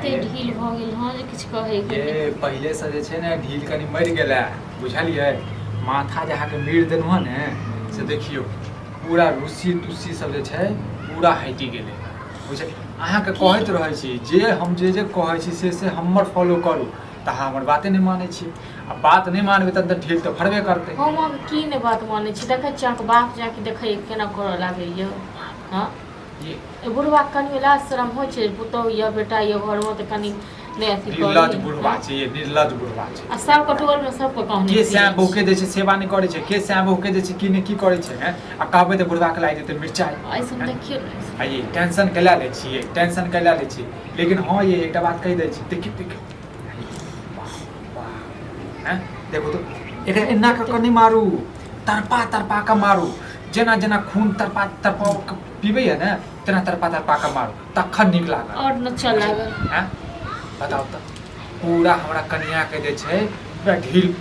एते ढील भऽ गेल हँ जे किछु कहैके ये नहि। पहिलेसँ जे छै ने ढील कनि मरि गेलै बुझलियै। माथा जे अहाँके मीर देलहुँ हँ ने से देखियौ पूरा रूसी तुसी सब जे छै पूरा हटि गेलै बुझलियै। अहाँके कहैत रहै छी जे हम जे जे कहै छी से से हमर फॉलो करू, तऽ अहाँ हमर बाते नहि मानै छी। आ बात नहि मानबै तहन तऽ ढील तऽ फड़बे करतै। हम अहाँके की नहि बात मानै छी? देखै छी अहाँके बाप जाके देखैए केना करऽ लागैए। हँ, ये बुढ़बा के कनि लाज शरम होइ छै, पुतहु यऽ बेटा यऽ घरमे तऽ कनि नहि अथी करी। निर्लज बुढ़बा छै ये, निर्लज बुढ़बा छै। आ सबके टोलमे सबके कहने के फिरै सैं छै। बहू के जे छै सेवा नहि करै छै, के सैं बहू के जे छै की नहि की करै छै हैं? आ कहबै तऽ बुढ़बा के लागि जेतै मिरचाइ। एहि सब देखियौ ने। आ ये टेंशन के लए लै छियै, टेंशन के लए लै छियै। लेकिन हँ ये एकटा बात कहि दै छी, देखियौ देखियौ, वाह वाह, हैं देखो तो एकरा एना कऽ कऽ नहि मारू, तड़पा तड़पा कऽ मारू। जेना जेना खून तड़पा तड़पा कऽ पीबैया ने तेना तड़पा तड़पा कऽ मारू, तखन नीक लागत आओर नचऽ लागल। हैं बताउ तऽ पूरा हमरा कनिया के जे छै पूरा ढील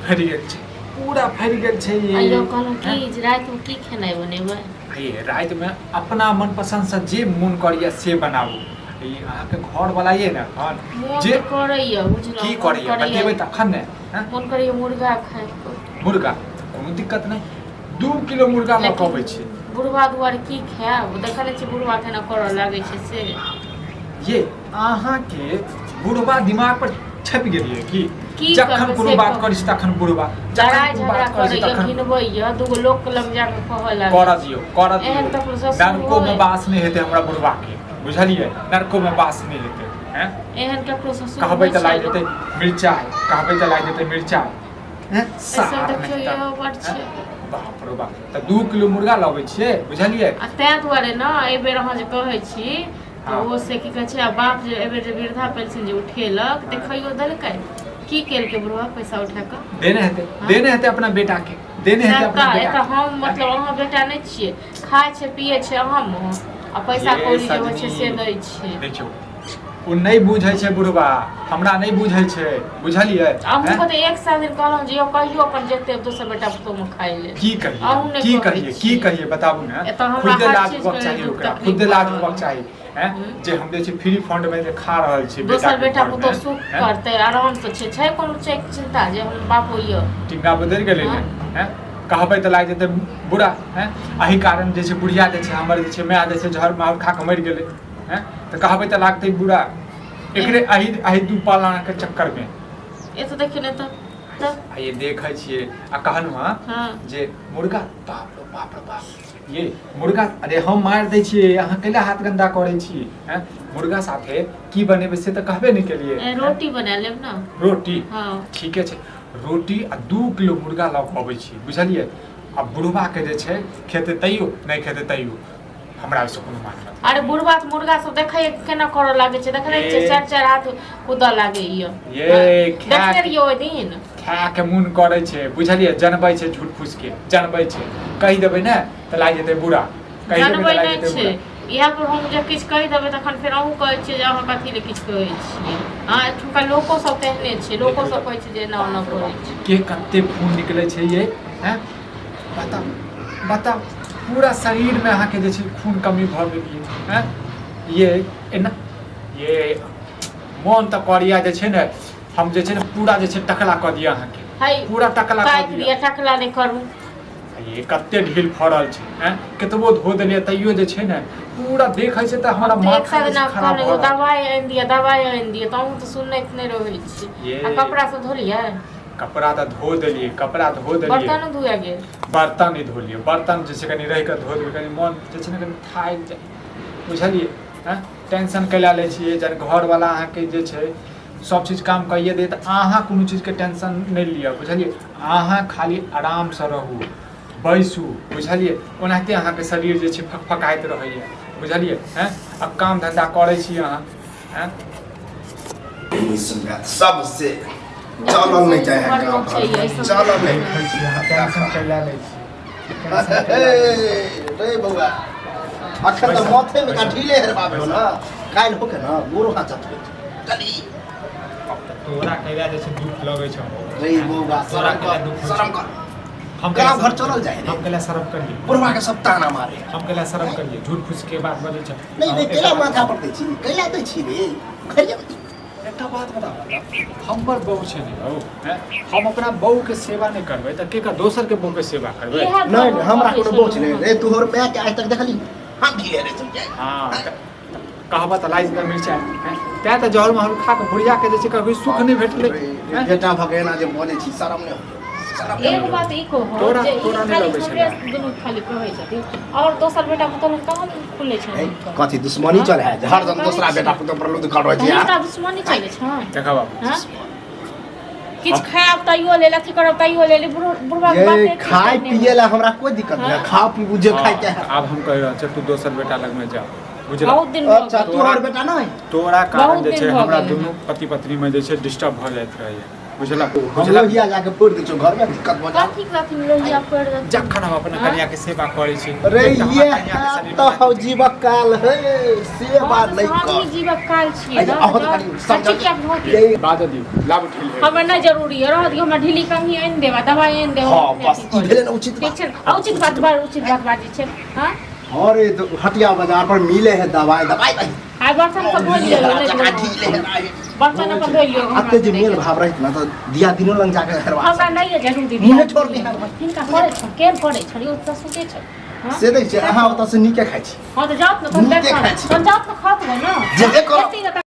फड़ि गेल छै, पूरा फड़ि गेल छै ये। आइयो कहलहुँ हैं? की जे रातिमे की खेनाइ बनेबै? ये रातिमे अपना मनपसन्दसँ जे मोन करैया से बनाबू। ई अहाँके घरवला ये ने एखन मोन जे तऽ करैए बुझलहुँ, की मोन करैया करैए, बतेबै तखन ने। हैं? मोन करैए मुर्गा खाइके। मुर्गा कोनो दिक्कत नहि, 2 किलो मुर्गा लऽ कऽ अबै छी। बुढ़वा दुआरे की खायब? देखै नहि छियै बुढ़वा केना करऽ लागै छै से। ये अहाँके बुढ़वा दिमाग पर छपि गेलियै की? की जखन करबै कोनो से बात कहू। करै छी तखन बुढ़वा, जखन लड़ाइ कोनो झगड़ा बात करै छी करैए, तखन घिनबैए, दूगो लोकके लग जाकऽ कहऽ लागै करऽ छै। दियौ, करऽ एहन दियौ। ककरो ससुर नरकोमे होय? बास नहि हेतै हमरा बुढ़वाके, बुझलियै? नरकोमे बास नहि हेतै। हैं एहन ककरो ससुर कहबै होइ तऽ छै? लागि जेतै मिरचाइ, कहबै तऽ लागि जेतै मिरचाइ। हैं एहि सब सार देखियौ नहि तऽ इहो बड हैं? छै। बाप रो बाप, तऽ 2 किलो मुर्गा लबै छियै बुझलियै। आ ताहि दुआरे ने एहि बेर अहाँ जे कहै छी तऽ हँ ओ से की कहै छै, आ बाप जे एहि बेर जे वृद्धा पेंशन जे उठेलक हँ देखैयो देलकै? की केलकै बुढ़वा पैसा उठा कऽ? देने हेतै, हँ देने हेतै अपना बेटा के, देने हेतै सएह अपना तऽ बेटा एतऽ के। हम मतलब अहाँ बेटा नहि छियै, खाइ छै पियै छै अहाँ आ पैसा ये कौड़ी जे होइ छै सजनी से दै छै। देखियौ ओ नहि बुझै छै बुढ़बा, हमरा नहि बुझै छै बुझलियै। अहूँके हैं तऽ एक साल दिन कहलहुँ जे यौ कहियो अपन जेतै दोसर बेटा पुतोहमे खाइ लेल, की कहिए अहूँ हम, नहि की कहै कहिए, की छियै। कहिए बताबू ने। एतऽ हमरा खुदे हर लाज चीजके होबक लेल चाही दुःख ओकरा, तकलीफ खुदे भऽ लाज रहल होबक अइ। चाही। हैं हूँ जे हम जे छै फ्री फंड में जे खा रहल छी बेटा दोसर के बेटा घर पुतोह में। सुख हैं करतै आरामसँ छै, छै कोनो छै चिन्ता जे हम बापो यऽ? टिंगा बदलि गेलै हँ ने। हैं कहबै तऽ लागि जेतै बुरा। हैं एहि कारण जे छै बुढ़िया जे छै हमर जे छै माय जे छै जहर माहौर खा कऽ मरि गेलै। हैं तऽ कहबै तऽ लागतै बुरा एकरे एहन एहि एहि दू पाला के चक्कर में। एतऽ देखियौ ने तऽ तऽ आ ये देखै छियै आ कहलहुँ हँ हँ जे मुर्गा, बाप रो बाप रो बाप, ये मुर्गा अरे हम मारि दै छियै, अहाँ कैला हाथ गन्दा करै छी? हैं मुर्गा साथे की बनेबै से तऽ कहबे नहि केलियै। हैं रोटी बना लेब ने। रोटी हँ ठीके छै, रोटी आ 2 किलो मुर्गा लऽ कऽ अबै छी बुझलियै। आ बुढ़बाके जे छै खेतै तैयो नहि खेतै तैयो हमरा ओहिसँ कोनो मतलब अरे नहि। बुढ़वा तऽ मुर्गा सब देखै केना करऽ लागै छै, देखने छियै? ये चारि चारि हाथ कूदऽ लागैया। ये हँ खाय देखने रहियै ओहि दिन। खायके मोन करै छै बुझलियै। जनबै छै झूठ फूसके जनबै छै, कहि देबै ने तऽ लागि जेतै बुरा, कहि देबै जनबै तऽ लागि नहि जेतै छै बुरा। इएह पर हम जे किछु कहि देबै तखन फेर अहूँ कहै छियै जे अहाँ कथी लए किछु कहै छियै। हँ एठुनका लोको सब तेहने छै, लोको देखियौ सब तऽ कहै छै जे एना ओना बाप रे करै बाप छै। के कते खून निकलै छै ये। हैं बताउ बताउ, पूरा शरीरमे अहाँके जे छै खून कमी भऽ गेलियै। हैं ये एना ये मोन तऽ करैया जे छै ने हम जे छै ने पूरा जे छै टकला कऽ दिअ अहाँके, है पूरा टकला कऽ काटि दिअ। दिअ, टकला नहि करू। ये कते ढील फड़ल छै। हैं कतबो धो देलियै तैयो जे छै ने पूरा देखै छै तऽ हम हमरा तऽ एक माथा साल जे छै दिना खराब कहलहुँ भऽ एगो रहल दबाइ आनि दिअ, दबाइ आनि दिअ, तऽ अहूँ तऽ सुनैत नहि रहै छी। ये। आ कपड़ा सब धोलियै? कपड़ा तऽ धो देलियै, कपड़ा धो देलियै, बर्तनो धुआ गेल? बर्तन नहि धोलियै, बर्तन जे छै कनि रहि कऽ धो देबै, कनि मोन जे छै ने कनि थाकि जाइ बुझलियै। हँ टेंशन कैला लै छियै? जहन घरवला अहाँके जे छै सब चीज काम कइए देत, अहाँ कोनो चीजके टेंशन नहि लिअ बुझलियै। अहाँ खाली आरामसँ रहू, बैसू बुझलियै। ओनाहिते अहाँके शरीर जे छै फकफकाइत रहैए बुझलियै। हँ आब काम धन्धा करै छी अहाँ? हँ सबसे चलल नहि जाइ है गाँव घर चलल नहि। देखै छी अहाँ टेंशन कैला लै छी, टेंशन कैला लै छी? रे बौआ अखन तऽ बैसू माथे में बैसू ढीले हेरबाबे हो बैसू। ना काल्हि होके ना गोरो हाथ चटबै चली। तोरा कैला जे छै दुख लगै छौ? रे हँ बौआ तोरा शरम कैला कर, दुख होइ शरम छौ? कर। हम गाँव घर चलल जाए रे हम कैला शर्म करिए? बुढ़वा के सब ताना मारे। हम कैला शर्म करिए? झूठ फूस के बात बजै छै। नहीं नहीं, कैला माथा पर दै छी, कैला दै छी रे घरिया। एकटा बात बताबऽ, हमर बहू छै ने हौ, हैं? हम अपना बहू के सेवा नहि करबै तऽ के दोसर के बहू के सेवा करबै? इएह नहीं दुआरे हमरा कहै कोनो बोझ छलहुँ नहीं हँ। रे। तोहर माय के आज तक देखली हम ढीले रे चल जाए। हाँ, कहबऽ तऽ लाइज दऽ मिरचाइ, हैं? तें तऽ जहर महल खा कऽ बुढ़िया के जे छै कभी सुख नहि भेटलै, हैं? बेटा भऽ के एना जे बजै छी, शरम नहि होइए? शरम नहि एगो होइए? बात ई कहू तोरा जे ई तोरा नहि खाली लगै हमरे छलै। दुनू खाली कहै छथिन और दोसर बेटा पुतोहु कहाँ खुलै छै है, हुनकर? कथी दुश्मनी चले है जे हरदम दोसरा बेटा पुतोह पर लुद कर रहै छै हिनका यार? दुश्मनी चलै छनि। देखा बाबू। हाँ? किछु खायब तैयो लेल अथी करब तैयो लेल बुढ़बा के ये बाते खाय पिए ला हमरा कोई दिक्कत नहीं। हाँ। खाओ पीबू जे खाय के है। आब हम कहि रहल छी, तू दोसर बेटा लगमे जा, बुझला? बहुत दिन भऽ अच्छा गेल। तोहर बेटा नहीं? तोरा कारण बहुत जे दिन छै भऽ हमरा गेल। दुनू पति पत्नी में जे छै डिस्टर्ब भऽ जाइत रहैया, बुझला? हम बुझला? लोहिया जाके फोड़ दै छौ घर में, दिक्कत भऽ जा। कथी कथी लोहिया पड़ि देथिन? जखन हम अपना हाँ? कनिया के सेवा करै छी, रे एकटा हमरा ये कनिया के शरीर तो में हौ जीवक काल है से हाँ, बात तऽ नहीं आदमी कर। जीवक काल छियै अरे ने, अहाँ तऽ तऽ कनि समझ चुपचाप भऽ गेल। ये बाजऽ दियौ, लाबू ठेल। हमरा नहि जरूरी है, रह दियौ। हमरा ढीली कंघी आनि देब आ दवाइ आनि देब। हाँ बस ई भेलै ने उचित ठीक बात। छै ने? आ उचित बात बार उचित बात बाजै छै। हाँ। अरे तो हटिया बाजार पर मिले है दवाई, दवाई भाई। आ बर्तन सब धो लियौ, नहि धोलहुँ। बर्तन अपन धो लियौ। हमरा अते जे मेल भाव रहित ना तऽ दिया दिनो लग जाके हेरवा। हमरा नहि है जरूरी। मुँहे छोड़ दिहा। हिनका करै छनि, केहन करै छनि, ओ तऽ सुते छनि। हाँ? से दै छै अहाँ ओतऽ से नीके खाइ छी। हाँ तऽ जाउत ने तहन नीके देखब। खाइ छी। तहन जाउत ने खात ने। जेबे करब। एते ने।